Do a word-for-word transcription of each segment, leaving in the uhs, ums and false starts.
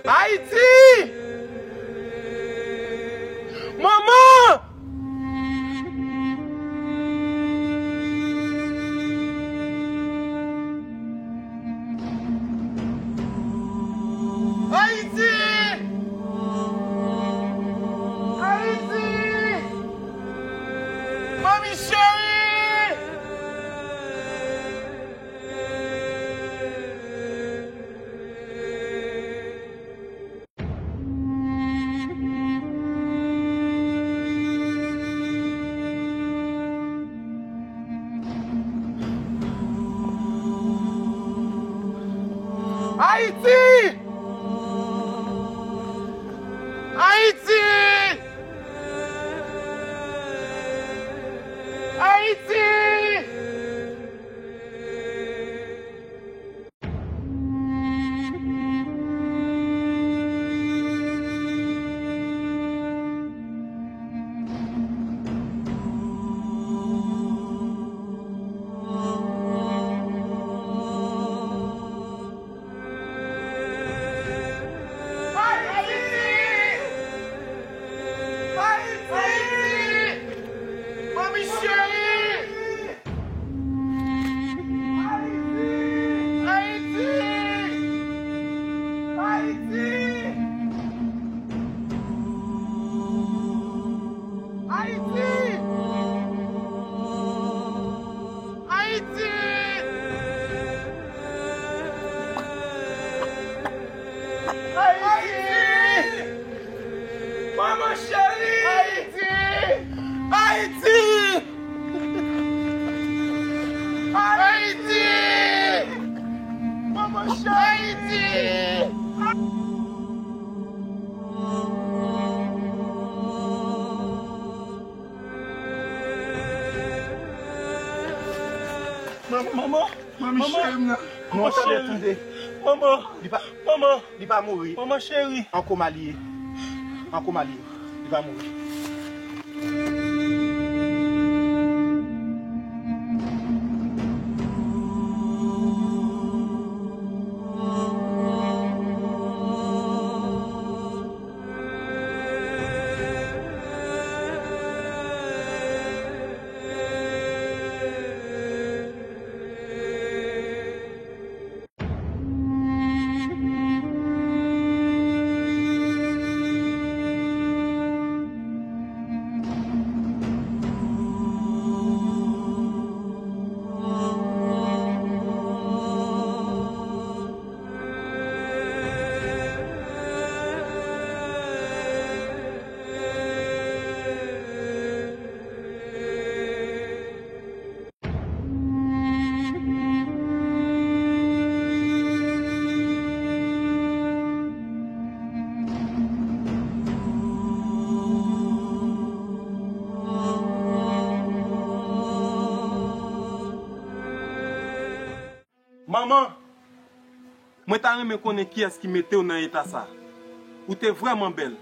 Ayiti! Manman! Ayiti! Ayiti! Manmi cheri! Ayiti! Ayiti! Ayiti! Manman, manman, manman, cheri m nan. Non, tande, tande. Manman, li pa, manman, li pa mouri. Manman cheri. An koma li ye. An koma li ye. Li pa mouri. Manman, mwen ta renmen konnen kiyès ki mete w nan eta sa. Ou te vrèman bèl.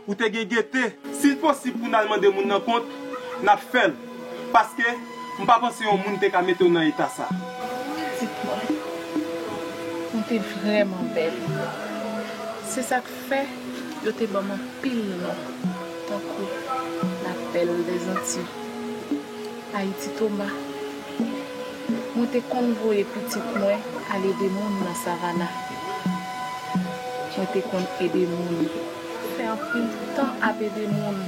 Ou te gen gete. Si l posib pou n al mande moun nan kont, n ap fè l. Paske m pa panse yon moun te ka mete w nan eta sa. Pitit mwen, ou te vrèman bèl. Se sa k fè yo te ban m anpil non, tankou la perle des Antilles, Ayiti Toma. Mwen te konn voye pitit mwen al ede moun nan Savannah. Mwen te konn ede moun. Fè anpil tan ap ede moun.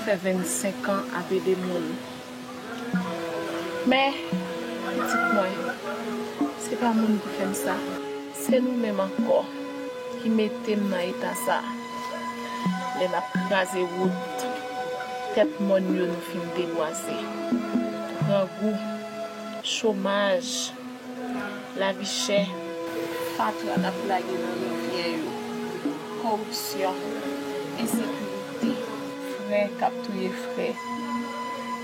Fè vennsenk an ap ede moun. Men, pitit mwen, se pa moun ki fè m sa. Se nou menm ankò ki mete m nan eta sa. Lè n ap kraze wout, tèt mòn yo nou fin debwaze. Grangou, chomaj, lavi chè, fatra n ap lage nan rivyè yo, koripsyon, ensekirite, frè k ap touye frè.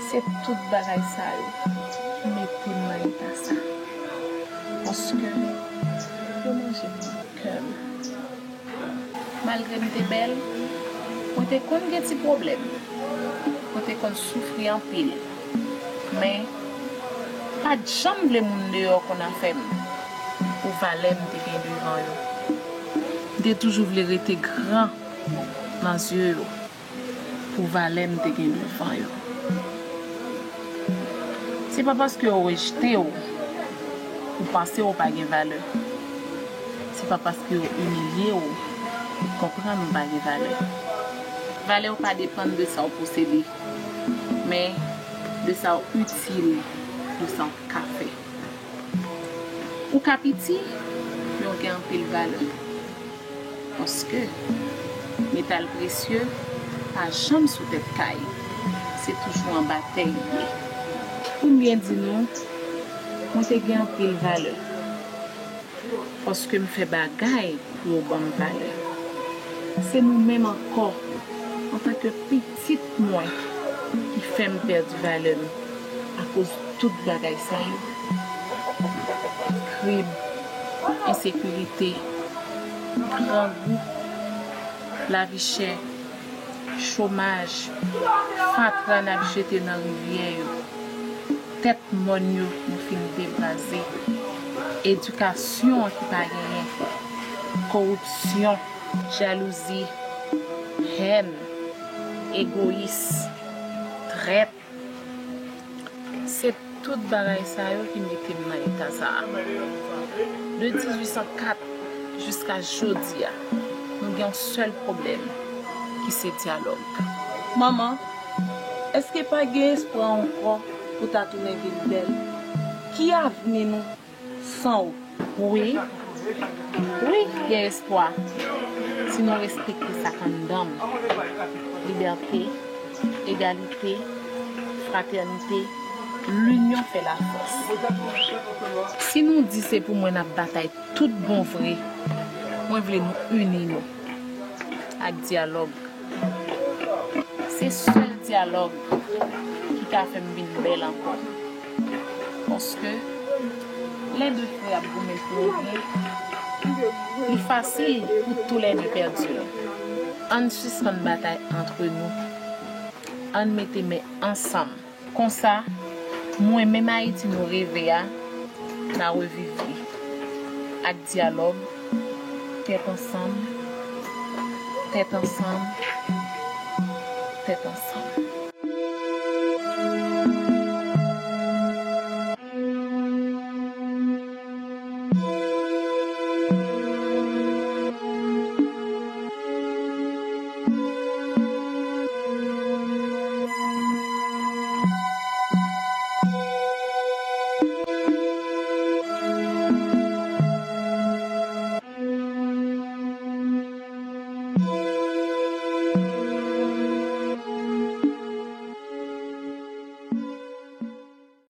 Se tout bagay sa yo ki mete m nan eta sa. Paske yo manje m nan kè m. Malgre m te bèl, mwen te konn gen ti pwoblèm. Mwen te konn soufri anpil. Men, pa t janm vle moun deyò konn afè m. Pou valè m te gen devan yo. M te toujou vle rete gran nan zye yo. Pou valè m te gen devan yo. Se pa paske yo rejte w, ou panse w pa gen valè. Se pa paske yo imilye w, ou konprann ou pa gen valè. Valè w pa depann de sa w posede, men de sa w itil, de sa w ka fè. Ou ka piti, men w gen anpil valè. Paske metal presye pa janm sou tèt kay, se toujou anba tè li ye. Pou m byen di nou, mwen te gen anpil valè. Paske m fè bagay pou yo ban m valè. Se nou menm ankò, antanke pitit mwen, ki fè m pèdi valè m akoz tout bagay sa yo. Krim, ensekirite, grangou, lavi chè, chomaj, fatra n ap jete nan rivyè yo, tèt mòn yo nou fin debraze, edikasyon an ki pa genyen, koripsyon, jalouzi, hèn, egoyis, trèt. Se tout bagay sa yo ki mete m nan eta sa a. De dizuit san kat jiska jodi a, nou gen yon sèl pwoblèm, ki se dyalòg. Manman, èske pa gen espwa ankò pou ta tounen vin bèl? Ki avni nou san w? Wi, wi, gen espwa. Si nou respekte sa k anndan m, libète, egalite, fratènite, linyon fè lafòs. Si nou di se pou mwen n ap batay tout bon vre, mwen vle nou ini nou ak dyalòg. Se sèl dyalòg ki ka fè m vin bèl ankò. Paske Lè de frè ap goumen pou yon byen, li fasil pou toulède pèdi l. Ann sispann batay antre nou. Ann mete men ansanm. Konsa, mwen menm Ayiti nou reve a, n a reviv li. Ak dyalòg, tèt ansanm, tèt ansanm, tèt ansanm.